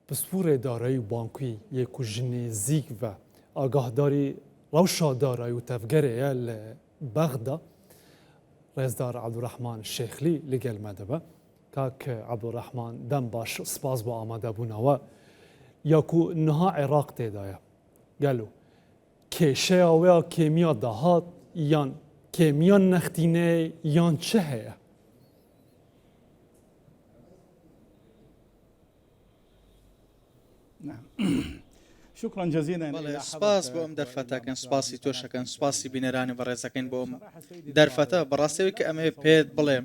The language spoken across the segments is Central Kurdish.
پسپۆڕێ دارایی و بانکی یê ku ji nêzîk ve agahdarî rewşa darayî û tevgerê ye li Bexda, Rêzdar Ebdurehman Şêxlî li gel me dibe. Kak Ebdurehman dem baş spas bo amadebûna we ya ku niha Iraq tê de ye. Gelo kêşeya wê ya kêmiya dahat yan kêmiya nextîneyê yan çi heye? بەڵێ سوپاس بۆ ئەم دەرفەتەکەن سوپاسی تۆشەکەن سوپاسی بینەرانی بەڕێزەکەین بۆ ئەم دەرفەتە بەڕاستەوەی کە ئەمەوێ پێت بڵێم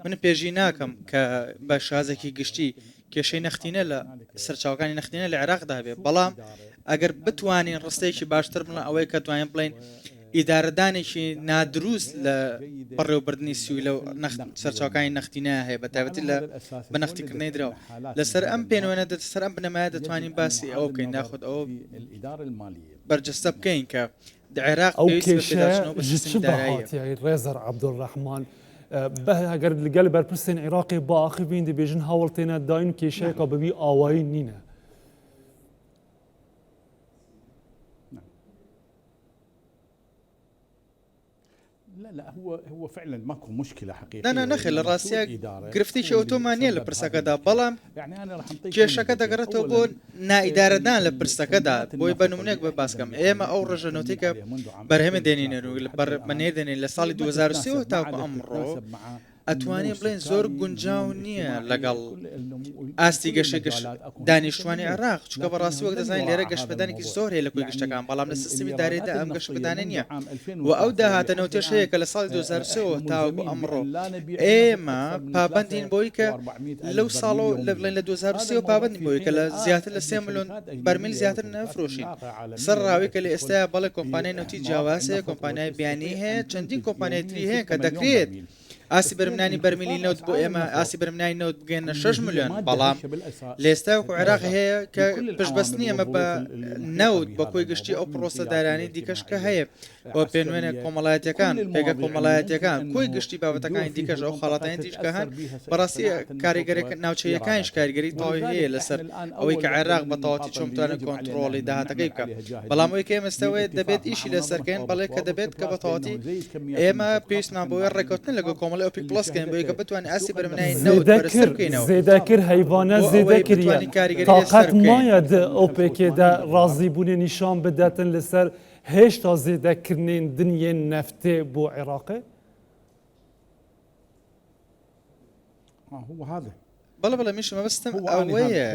من پێشی ناکەم کە بە شازێکی گشتی کێشەی نەختینە لە سەرچاوەکانی نەختینە لە عێراقدا هەبێ بەڵام ئەگەر بتوانین ڕستەیەکی باشتر بڵێن ئەوەیە کە توانین بڵێین ئیدارەدانێکی نادروست لە بەڕێوەبردنی سویلە و سەرچاوەکانی نەختینە هەیە بە تایبەتی لە بە نەختیکردنەی دراو. لەسەر ئەم پێنوێنە لەسەر ئەم بنەمایە دەتوانین باسی ئەوە بکەین یاخود ئەوە بەرجەستە بکەین کە عێراق ئەو پێویستی بە کێشەیە پێداچوونەوە بە ji سیستمی çi ve داراییە. hatiye Rêzer Ebdulrehman Eger li gel berpirsên Iraqê biaxivîn dibêjin hewl têne dayîn kêşeyeka bi wî awayî nîne. نا نا نەخێر لە ڕاستیا گرفتێکی ئەوتۆمان نییە لە پرسەکەدا بەڵام کێشەکە دەگەڕێتەوە بۆ نائیدارەدان لە پرسەکەدا بۆی بە نمونەیەک بۆ باسکەم ئێمە ئەو ڕێژە نەوتەی کە بەرهەمە دێنینە و بەنێر دێنین لە ساڵی 2023 تاکو ئەمڕۆ ئەتوانین بڵێین زۆر گونجاو نییە لەگەڵ ئاستی گەشەی گەش دانیشتوانی عێراق چونکە بەڕاستی وەک دەزانین لێرە گەشەپێدانێکی زۆر هەیە لە کۆی گشتەکان بەڵام لە سیستمی داراییدا ئەم گەشەپێدانە نییە و ئەو داهاتە نەوتێش هەیە کە لە ساڵی 2003 ەوە تاوەکو ئەمڕۆ ئێمە پابەندین بۆی کە لەو ساڵەوە لە بڵێن لە 2003 ەوە پابەندین بۆی کە لە زیاتر لە 3 ملیۆن بەرمیل زیاتر نەفرۆشین سەر ڕاوی کە لە ئێستایا بەڵێ کۆمپانیای نەوتی جیاواز هەیە کۆمپانیای بیانی هەیە چەندین کۆمپانیای تری هەیە کە دەکرێت ئاستی بەرهەمهێنانی بەرمیلی نەوت بۆ ئێمە ئاستی بەرهەمهێنانی نەوت بگەێنە 6 ملیۆن بەڵام لە ئێستا وەکو عێراق هەیە کە پشتبەستنی ئێمە بە نەوت بە کۆی گشتی ئەو پرۆسە دارانی دیکەش کە هەیە و پێنوێنە کۆمەڵایەتیەکان پێگە کۆمەڵایەتیەکان کۆی گشتی بابەتەکانی دیکەش ئەو خەڵاتانی دیش کە هەن بەڕاستی کاریگەرێک ناوچەیەکانیش کاریگەری تەواوی هەیە لەسەر ئەوەی کە عێراق بە تەواوەتی چۆن بتوانێت کۆنتڕۆڵی داهاتەکەی بکات بەڵام ئەوەی کە ئێمە ئێستا دەبێت ئیشی لەسەر کەین بەڵێ کە دەبێت کە بە تەواوەتی ئێمە پێویستمان بۆیە ڕێککەوتن لەگەڵ کۆمەڵی ئۆپیک پڵەس کەین بۆی کە بتوانین ئاستی بەرهەمهێنانی نەوت زێدە بەرزتر کرد بکەینەوە زێدە کرد هەیڤانە بۆ زێدە ئەوەی کریە بتوانین کاریگەری لەسەر تاقەت بکەین. مایە د ئۆپێکێ دە ڕازیبوونێ نیشان بدەتن لەسەر هێشتا زێدەکردنێن دنیێن نەفتێ بۆ عێراقێ؟ بەڵێ بەڵێ منیش مەبەستم ئەوەیە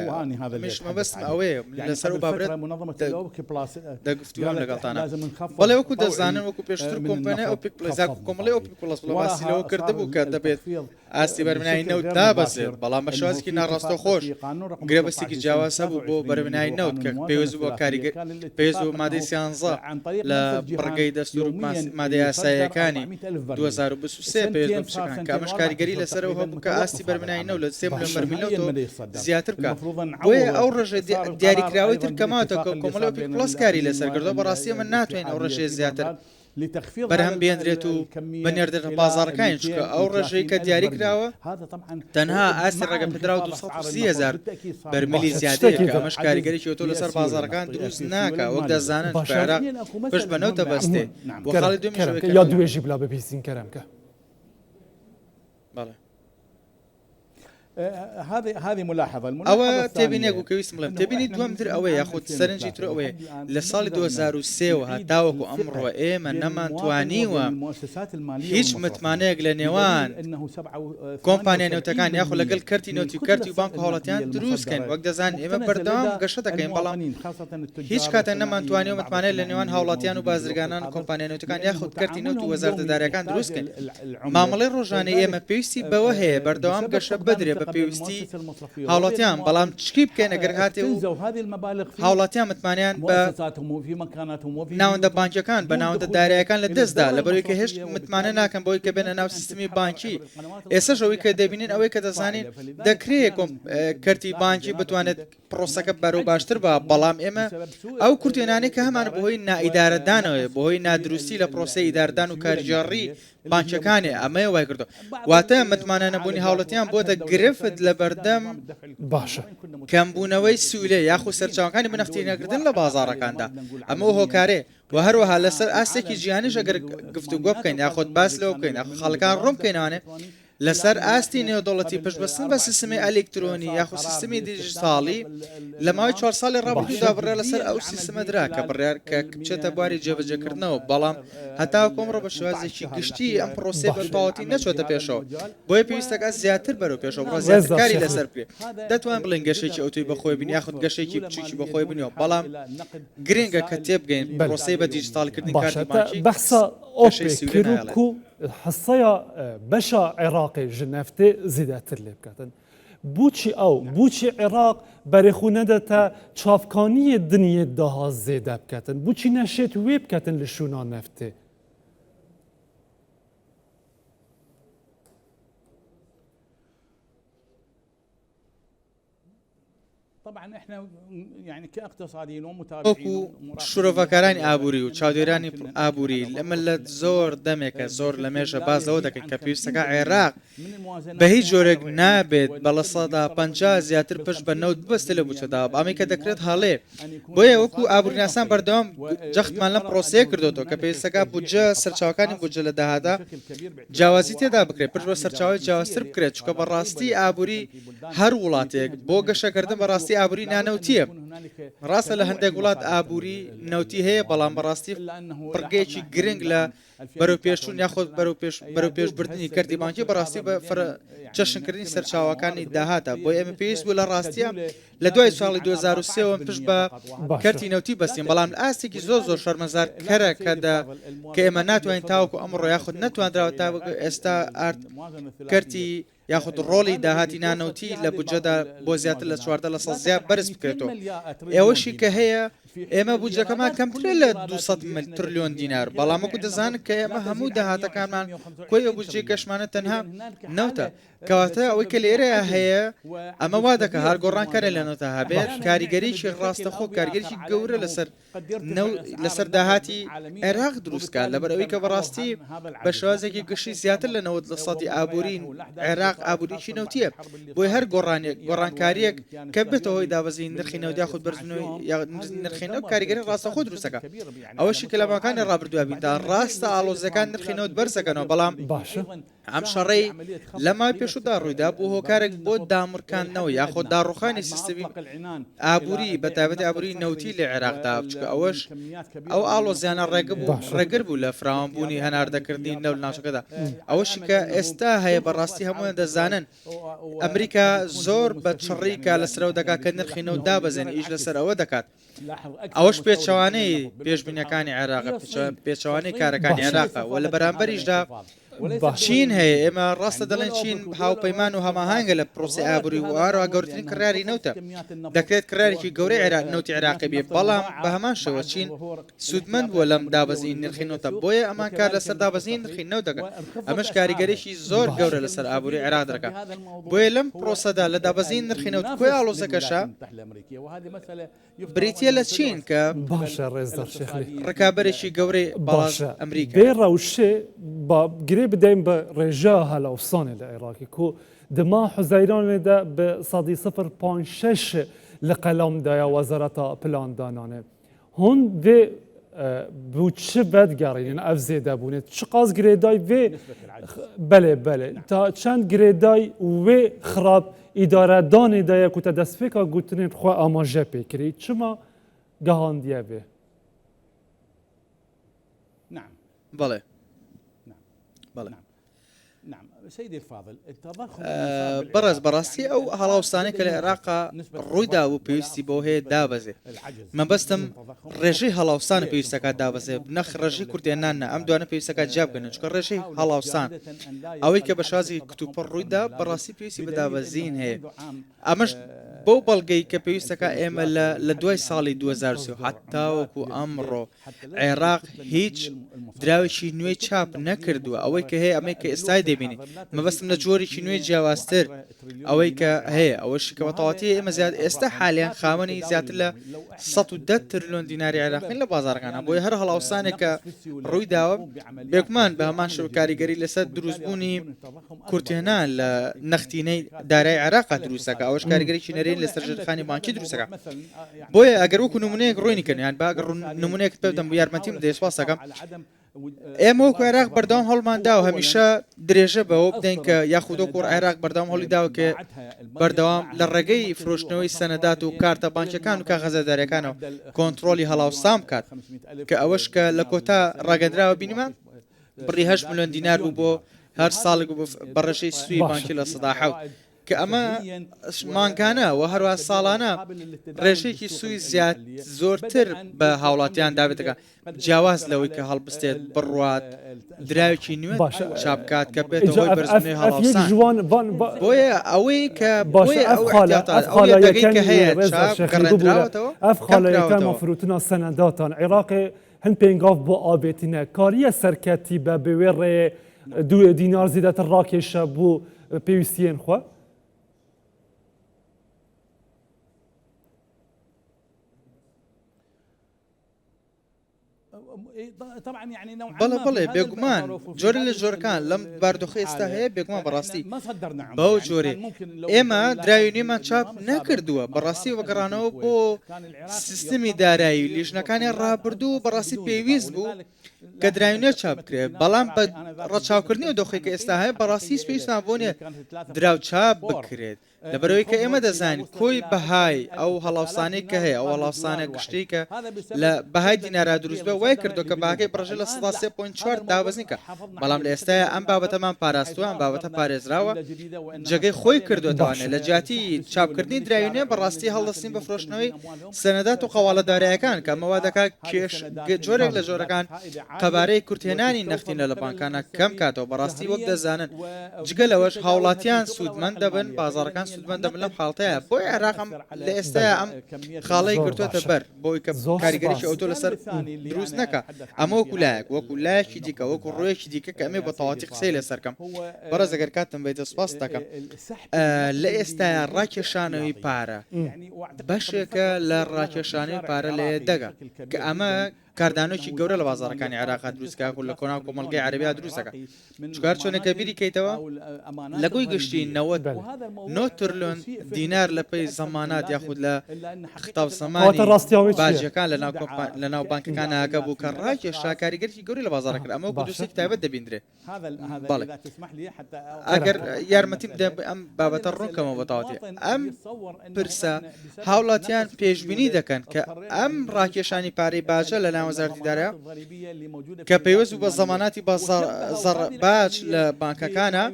منیش مەبەستم ئەوەیە لەسەر ئەو بابەتە دە گفتوگۆم لەگەڵتانە بەڵێ وەکو دەزانن وەکو پێشتر کۆمپانیای ئۆپیک پڵەس یا کۆمەڵەی ئۆپیک پڵەس بڵێ باسی لەوە کردبوو کە دەبێت ئاستی بەرهەمهێنانی نەوت دابەزێت بەڵام بە شێوازێکی ناڕاستەوخۆش گرێبەستێکی جیاواز هەبوو بۆ بەرهەمهێنانی نەوت کە پەیوەست بوو بە کاریگەر پەیوەست بوو بە مادەی سیانزە لە بڕگەی دەستوور و مادە یاساییەکانی 2023 پەیوەست بە پشکەکان کە ئەمەش کاریگەری لەسەر ئەوە هەبوو کە ئاستی بەرهەمهێنانی نەوت لە سێ ملیۆن بەرمیل نەوتەوە زیاتر بکات بۆیە ئەو ڕێژە دیاریکراوەی تر کە ماوەتەوە کە کۆمەڵەی ئۆپیک پڵەس کاری لەسەر کردووە بەڕاستی ئێمە ناتوانین ئەو ڕێژەیە زیاتر بەرهەم بێنرێت و بنێردرێتە بازاڕەکانی، چونکە ئەو ڕێژەی کە دیاری کراوە تەنها ئاستی ڕێگەپێدراو 230 هەزار بەرمیلی زیادەیە کە ئەمەش کاریگەریی ئەوتۆ لەسەر بازاڕەکان دروست ناکا وەک دەزانن چونکە عێراق پشت بە نەوت دەبەستێ و خاڵی دووەمیش ئەوەی کە یا دوێژی بلا ببیستین کەرەم کە. بەڵێ. ئەوە تێبینیەک بوو کە ویستم بڵێم تێبینی دووەم تر ئەوەیە یاخود سەرنجی تر ئەوەیە لە ساڵی 2003 وە هەتاوەکو ئەمڕۆ ئێمە نەمانتوانیوە هیچ متمانەیەک لە نێوان کۆمپانیا نەوتەکان یاخود لەگەڵ کەرتی نەوتی و کەرتی و بانک و هاوڵاتیان دروست کەین وەک دەزانن ئێمە بەردەوام گەشە دەکەین بەڵام هیچ کاتێک نەمانتوانیوە متمانە لە نێوان هاوڵاتیان و بازرگانان و کۆمپانیا نەوتەکان یاخود کەرتی نەوت و وەزارەتە دارایەکان دروست کەین مامەڵەی ڕۆژانەی ئێمە پێویستی بەوە هەیە بەردەوام گەشە بدرێ بە پێویستی هاوڵاتیان، بەڵام چکی بکەین ئەگەر هاتێ و هاوڵاتیان متمانەیان بە ناوەندە بانکیەکان بە ناوەندە دارایەکان لە دەستدا لەبەرەوەی کە هێشت متمانە ناکەن بەوەی کە بێنە ناو سیستمی بانکی ئێسەش ئەوەی کە دەبینین ئەوەی کە دەزانین دەکرێ کەرتی بانکی بتوانێت پرۆسەکە بەرەو باشتر بە بەڵام ئێمە ئەو کورتێنانەی کە هەمان بەهۆی نائیدارەدانەوەی بەهۆی نادروستی لە پرۆسەی ئیداردان و کارگێڕی بانکەکانی ئەمەیە وای کردو واتە متمانە نەبوونی هاوڵەتیان بۆتە گرفت. گرفت لە بەردەم باشە. کەمبوونەوەی سوولە یاخود سەرچاوەکانی بۆ نەختینەکردن لە بازاڕەکاندا، ئەمە ئەو هۆکارەیە و هەروەها لەسەر ئاستێکی جیهانیش ئەگەر گفتوگۆ بکەین یاخود باس لەوە بکەین یاخود خاڵەکان ڕوون بکەینەوانێ لەسەر ئاستی نێودەوڵەتی پشتبەستن بە سیستمی ئەلیکترۆنی یاخود سیستمی دیجیتاڵی لە ماوەی چوار ساڵی ڕابردوودا بڕیار لەسەر ئەو سیستمە درا کە بڕیار کە بچێتە بواری جێبەجێکردنەوە، بەڵام هەتاوەکو ئەمڕۆ بە شێوازێکی گشتی ئەم پڕۆسەیە بە تەواوەتی نەچۆتە پێشەوە، بۆیە پێویستە کە زیاتر بەرەو پێشەوە بڕوا زیاتر کاری لەسەر بکرێت. دەتوانین بڵێین گەشەیەکی ئەوتۆی بەخۆی بینی یاخود گەشەیەکی بچووکی بەخۆی بینیوە، بەڵام گرنگە کە تێبگەین پڕۆسەی بە دیجیتاڵیکردنی کارتی بانکی گەشەی سوورە نایەڵێت. حسەیا بەشا عێراقێ ژ نەفتێ زێدەتر لێ بکەتن. بوچی ئەو بوچی عێراق بەرێ خو نەدەتە چاڤکانیێ دنیێ داها زێدە بکەتن؟ بوچی نەشێت وێ بکەتن لە شوونا نەفتێ؟ وەکو شرۆڤەکارانی ئابووری و چاودێرانی ئابووری ئێمە لە زۆر دەمێکە زۆر لە مێژە باس لەوە دەکەین کە پێویستەکە عێراق بە هیچ جۆرێک نابێت بە 50% زیاتر پشت بە نەوت ببەستێ لە بودجەدا ئەمەی کە دەکرێت هەڵەیە بۆیە وەکو ئابووریناسان بەردەوام جەختمان لەم پرۆسەیە کردوەوە کە پێویستەکە بودجە سەرچاوەکانی بودجە لە داهاتا جیاوازی تێدا بکرێت پشت بە سەرچاوەی جیاوازتر بکرێت چونکە بەڕاستی ئابووری هەر وڵاتێک بۆ گەشەکردن بەڕاستی ئابووری نانەوتییە. ڕاستە لە هەندێک وڵات ئابووری نەوتی هەیە بەڵام بەڕاستی بڕگەیەکی گرنگ لە بەرەوپێشچوون یاخود بەرەوپێشبردنی کەرتی بانکی بەڕاستی بە فرە چەشنکردنی سەرچاوەکانی داهاتە بۆیە ئێمە پێویست بوو لە ڕاستیە لە دوای ساڵی 2003 وە پشت بە کەرتی نەوتی بەستین بەڵام لە ئاستێکی زۆر زۆر شەرمەزار کەرە کە دە کە ئێمە ناتوانین تاوەکو ئەمڕۆ یاخود نەتواندراوە تاوەکو ئێستا ئارد کەرتی یاخود ڕۆڵی داهاتی نانەوتی لە بودجەدا بۆ زیاتر لە 14 لە سەد زیاد بەرز بکرێتەوە ئێوەشی کە هەیە ئێمە بودجەکەمان کەمترە لە 200 مل ترلیۆن دینار بەڵام وەکو دەزانن کە ئێمە هەموو داهاتەکانمان کۆی ئەو بودجەی گەشمانە تەنها نەوتە کەواتە ئەوەی کە لێرەیا هەیە ئەمە وا دەکات هەر گۆڕانکاری لە نەوتا هەبێت کاریگەریی ڕاستەخۆ کاریگەریی گەورە لەسەر لەسەر داهاتی عێراق دروست کات لەبەر ئەوەی کە بەڕاستی بە شێوازێکی گشتی زیاتر لە 90 لە سەدی ئابووری عێراق ئابووریی نەوتیە بۆی هەر گۆڕانێک گۆڕانکاریەک کە بێتە هۆی دابەزینی نرخی نەوت یاخود بەرزبوونەوەی نرخی نەوت کاریگەری ڕاستەخۆ دروست دەکات ئەوەشی کە لە ماوەکانی ڕابردووە بینتان ڕاستە ئاڵۆزیەکان نرخی نەوت بەرز دەکەنەوە بەڵام باشە. ئەم شەڕەی لە ماوەی پێشوودا ڕوویدا بوو هۆکارێک بۆ دامرکاندنەوە یاخۆ داڕوخانی سیستمی ئابووری بە تایبەتی ئابووری نەوتی لە عێراقدا چونکە ئەوەش ئەو ئاڵۆزیانە ڕێگە بوو ڕێگر بوو لە فراوانبوونی هەناردەکردنی نەوت ناوچەکەدا ئەوەشی کە ئێستا هەیە بەڕاستی هەموویان دەزانن ئەمریکا زۆر بە چڕی کار لەسەرەوە دەکات کە نرخی نەوت دابەزێنێ ئیش لەسەر ئەوە دەکات ئەوەش پێچەوانەی پێشبینیەکانی عێراقە، پێچەوانەی کارەکانی عێراقە و لە بەرامبەریشدا چین هەیە، ئێمە ڕاستە دەڵێن چین هاوپەیمان و هەماهەنگە لە پرۆسەی ئابووری و هەروەها گەورەترین کڕیاری نەوتە، دەکرێت کڕیارێکی گەورەی عێراق نەوتی عێراقی بێت، بەڵام بە هەمان شێوە چین سوودمەند بووە لەم دابەزینی نرخی نەوتە، بۆیە ئەمان کار لەسەر دابەزینی نرخی نەوت دەکەن، ئەمەش کاریگەریی زۆر گەورە لەسەر ئابووری عێراق دەکات، بۆیە لەم پرۆسەدا لە دابەزینی نرخی نەوت کۆی ئاڵۆزەکەشە بریتییە لە چین کە باشە ڕێزدار شێخلی ڕکابەرێکی گەورەی باڵاز باشە ئەمریکایە. بێ ڕەوشێ با گرێ بدەین بە ڕێژە هەلاوسانێ لە عێراقی کو د ماه حوزەیرانێ دە بە سەدی سفر پوینت شەش لە قەلام دایە وەزارەتا پلاندانانێ. هون vê بû çi vedigerînin ev zêdebûnê çi qas girêdayî vê belê belê ta çend girêdayî wê xirab îdaredanê de ye ku te destpêka gotinên xwe amaje pê kirî çima gihandiye vê؟ بەڵێ بەڵێ. بەڕێز بەڕاستی ئەو هەڵاوسانەی کە لە عێراقا ڕوویدا و پێویستی بۆ هەیە دابەزێ مەبەستم ڕێژەی هەڵاوسان پێویستەکە دابەزێ نەخ ڕێژەی کورتێنان نا ئەم دوانە پێویستەکە جیا بکەن چونکە ڕێژەی هەڵاوسان ئەوەی کە بە شازی کتوپڕ ڕوویدا بەڕاستی پێویستی بە دابەزین هەیە ئەمەش بەو بەڵگەی کە پێویستەکە ئێمە لە دوای ساڵی 2023 هەتاوەکو ئەمڕۆ عێراق هیچ دراوێکی نوێی چاپ نەکردووە، ئەوەی کە هەیە ئەمەی کە ئێستای دەبینین. مەبەستم لە جۆرێکی نوێی جیاوازتر ئەوەی کە هەیە ئەوەشی کە بەتەواتی ئێمە زیاد ئێستا حالیان خاوەنی زیاتر لە 110 ترلیۆن دیناری عێراقین لە بازاڕەکانە بۆیە هەر هەڵاوسانێک کە ڕووی داوە بێگومان بە هەمان شێوە کاریگەری لەسەر دروستبوونی کورتهێنان لە نەختینەی دارای عێراقا دروستەکە ئەوەش کاریگەریی نەرێنی لەسەر ژێرخانی بانکی دروستەکە بۆیە ئەگەر وەکو نمونەیەک ڕوونی کەن یان با نمونەیەکت پێ بدەم یارمەتیم بدەی سوپاس دەکەم ئێمە وەکو عێراق بەردەوام هەوڵمان داوە هەمیشە درێژە بەوە بدەین کە یاخود وەکو عێراق بەردەوام هەوڵی داوە کە بەردەوام لە ڕێگەی فرۆشتنەوەی سەنەدات و کارتە بانکیەکان و کاغەزە دارایەکانەوە کۆنتڕۆڵی هەڵاوسان بکات کە ئەوەش کە لە کۆتا ڕاگەندراوە بینیمان بڕی 8 ملیۆن دینار بوو بۆ هەر ساڵێک و بە ڕێژەی سوی بانکی 7% کە ئەمە مانگانە و هەروە ساڵانە ڕێژەیەکی سوی زیاد زۆرتر بە هاوڵاتیان دابێتەکە جیاواز لەوەی کە هەڵبستێت بڕوات دراوێکی نوێ چاپ بکات کە بێتە هۆی بەرزبوونەوەی هەڵاوسان بۆیە ئەوەی کە بۆیە ئەو احتیاطات ئەو یەدەگەی کە هەیە چاپ گەڕێندراوەتەوە ئەف خاڵە یەکەمە فروتنا سەنەداتان عێراقێ هەن پێنگاو بۆ ئاوێتینە کاریە سەرکەتی بە بێ ڕێ دوو دینار زیاتر ڕاکێشە بۆ پێویستیەن خوا؟ بەڵێ بەڵێ بێگومان جۆرە لە جۆرەکان لەم باردۆخە ئێستا هەیە بێگومان بەڕاستی بەو جۆرێ ئێمە دراوی نوێمان چاپ نەکردووە بەڕاستی وەگەڕانەوە بۆ سیستمی دارایی و لیژنەکانی ڕابردوو بەڕاستی پێویست بوو کە دراوی نوێ چاپ بکرێت بەڵام بە ڕەچاوکردنی ئەو دۆخێک کە ئێستا هەیە بەڕاستی هیچ پێویستمان بۆ نییە دراو چاپ بکرێت لەبەرئەوەی کە ئێمە دەزانین کۆی بەهای ئەو هەڵاوسانەی کە هەیە، ئەو هەڵاوسانە گشتیەی کە لە بەهای دینارا دروست بووە وای کردووە کە بەهاکەی بە ڕێژەی 3.4% دابەزین کە بەڵام لە ئێستایا ئەم بابەتەمان پاراستووە، ئەم بابەتە پارێزراوە، جێگەی خۆی کردووەتەوانێ لە جیاتی چاپکردنی دراوی نوێ بەڕاستی هەڵدەستین بە فرۆشتنەوەی سەنەدات و قەواڵە دارایەکان کە ئەمە وا دەکات کێش جۆرێک لە جۆرەکان قەبارەی کورتهێنانی نەختینە لە بانکانە کەم کاتەوە بەڕاستی وەک دەزانن جگە لەوەش هاوڵاتیان سوودمەند دەبن، بازاڕەکان سوودمەند دەبن لەم حاڵەتەیا، بۆیە عێراق ئەم لە ئێستایا ئەم خاڵەی گرتووەتە بەر بۆی کە کاریگەریی ئەوتۆ لەسەر دروست نەکا، ئەمە وەکو لایەک، وەکو لایەکی دیکە، وەکو ڕوویەکی دیکە کە ئەمەوێ بە تەواوەتی قسەی لەسەر کەم، بەڕێز ئەگەر کاتم بەیتە سوپاست دەکەم، لە ئێستایا ڕاکێشانەوەی پارە بەشێکە لە ڕاکێشانەوەی پارە لە یەدەگە کە ئەمە کاردانەوەکی گەورە لە بازاڕەکانی عێراقا دروست کە و لە کۆناو کۆمەڵگەی عەرەبیا دروست دەکات چونکە هەر چۆنێک کە بیری کەیتەوە لە گۆی گشتی 99 ترلیۆن دینار لە پەی زەمانات یاخود لە خطاب زەمانی باجەکان لە ناو لە ناو بانکەکان هەکە بوو کە ڕاکێشا کاریگەری گەورەی لە بازاڕە کرد ئەمە وەکو دۆسیەکی تایبەت دەبیندرێ. بەڵێ ئەگەر یارمەتیم بدەن ئەم بابەتە ڕوون کەمەوە بە تەواوەتی ئەم پرسە هاوڵاتیان پێشبینی دەکەن کە ئەم ڕاکێشانی پارەی باجە لە لایەن وەزارەتی دارایی کە پەیوەست بوو بە زەماناتی بازاڕ باج لە بانکەکانە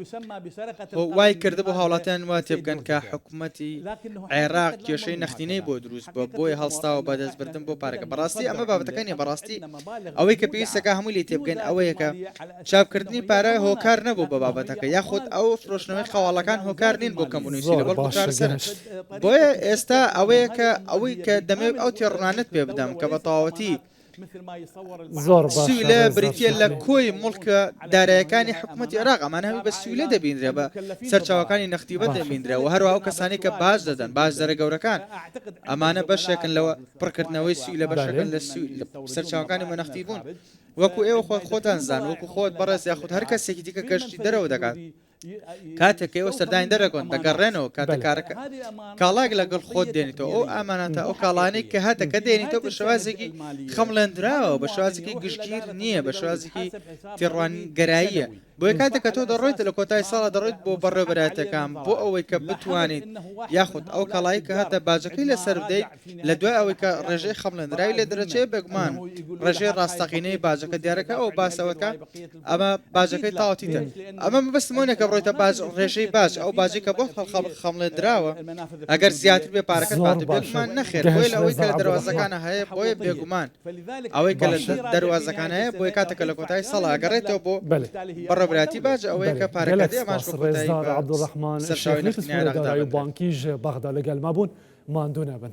وای کردبوو هاوڵاتیان وا تێبگەن کە حکومەتی عێراق کێشەی نەختینەی بۆ دروست بووە بۆیە هەڵستاوە بە دەستبردن بۆ پارەکە بەڕاستی ئەمە بابەتەکە نیە بەڕاستی ئەوەی کە پێویستەکە هەمووی لێی تێبگەن ئەوەیە کە چاپکردنی پارە هۆکار نەبوو بە بابەتەکە یاخود ئەو فرۆشتنەوەی قەواڵەکان هۆکار نین بۆ کەمبوونەوەی سوودە بەڵکو چارەسەرن بۆیە ئێستا ئەوەیە کە ئەوەی کە دەمەوێت ئەو تێڕوانینەت پێ بدەم کە بە تەواوەتی زۆر باشە سویلە ڕێزدار بریتییە لە شێخلی. کۆی موڵکە دارایەکانی حکومەتی عێراق، ئەمانە هەمووی بە سویلە دەبینرێ، بە سەرچاوەکانی نەختیبە باشە. دەبینرێ و هەروەها ئەو کەسانەی کە باج دەدەن، باجدەرە گەورەکان، ئەمانە بەشێکن لە پڕکردنەوەی سویلە، بەشێکن لە سەرچاوەکانی مەنەختیبوون. وەکو ئێوە خۆتان زان، وەکو خۆت بەڕێز یاخود هەر کەسێکی دیکە گەشتی دەرەوە دەکات، کاتێک کە ئێوە سەردانی دەرەکۆن دەگەڕێنەوە کاتە کارەکە کاڵایەک لەگەڵ خۆت دێنیتەوە ئەو ئاماناتە ئەو کاڵانەی کە هاتە کە دێنیتەوە بە شێوازێکی خەمڵێندراوە بە شێوازێکی گشتگیر نییە بە شێوازێکی تێڕوانگەراییە بۆیە کاتێک کە تۆ دەڕۆیت لە کۆتای ساڵە دەڕۆیت بۆ بەڕێوەبەرایەتەکان بۆ ئەوەی کە بتوانیت یاخود ئەو کاڵایی کە هاتە باجەکەی لەسەر بدەیت لە دوای ئەوەی کە ڕێژەی خەمڵێندراوی لێ دەرەچێت بێگومان ڕێژەی ڕاستەقینەی باجەکە دیارەکە ئەو باسەوەکە ئەمە باجەکەی تاوەتیتە ئەمە مەبەستم ئەوە نیە کە بڕۆیتە باج ڕێژەی باج ئەو باجەی کە بۆت هەڵخەڵ خەمڵێندراوە ئەگەر زیاتر بێ پارەکەت زۆر پاتە باشە بێگومان نەخێر بۆیە گەهشت لە ئەوەی کە ڕێزدار لە عەبدولڕەحمان دەروازەکانە هەیە بۆیە بێگومان ئەوەی کە لە باشە دەروازەکان هەیە بۆیە کاتێک کە لە کۆتایی ساڵ ئەگەڕێتەوە بۆ بەلێ بەڕێوەبەرایەتی باج ئەوەیە بەلێ کە پارەکە گەلەک دێ ئەمانش سپاس بۆ کۆتایی ڕێزدار بە عەبدولڕەحمان سەرچاوەی شێخلی نەختینەی پسپۆڕی عێراق دارایی و دابندرێت. بانکیش بەغدا لەگەلما بوون ماندوو نەبن.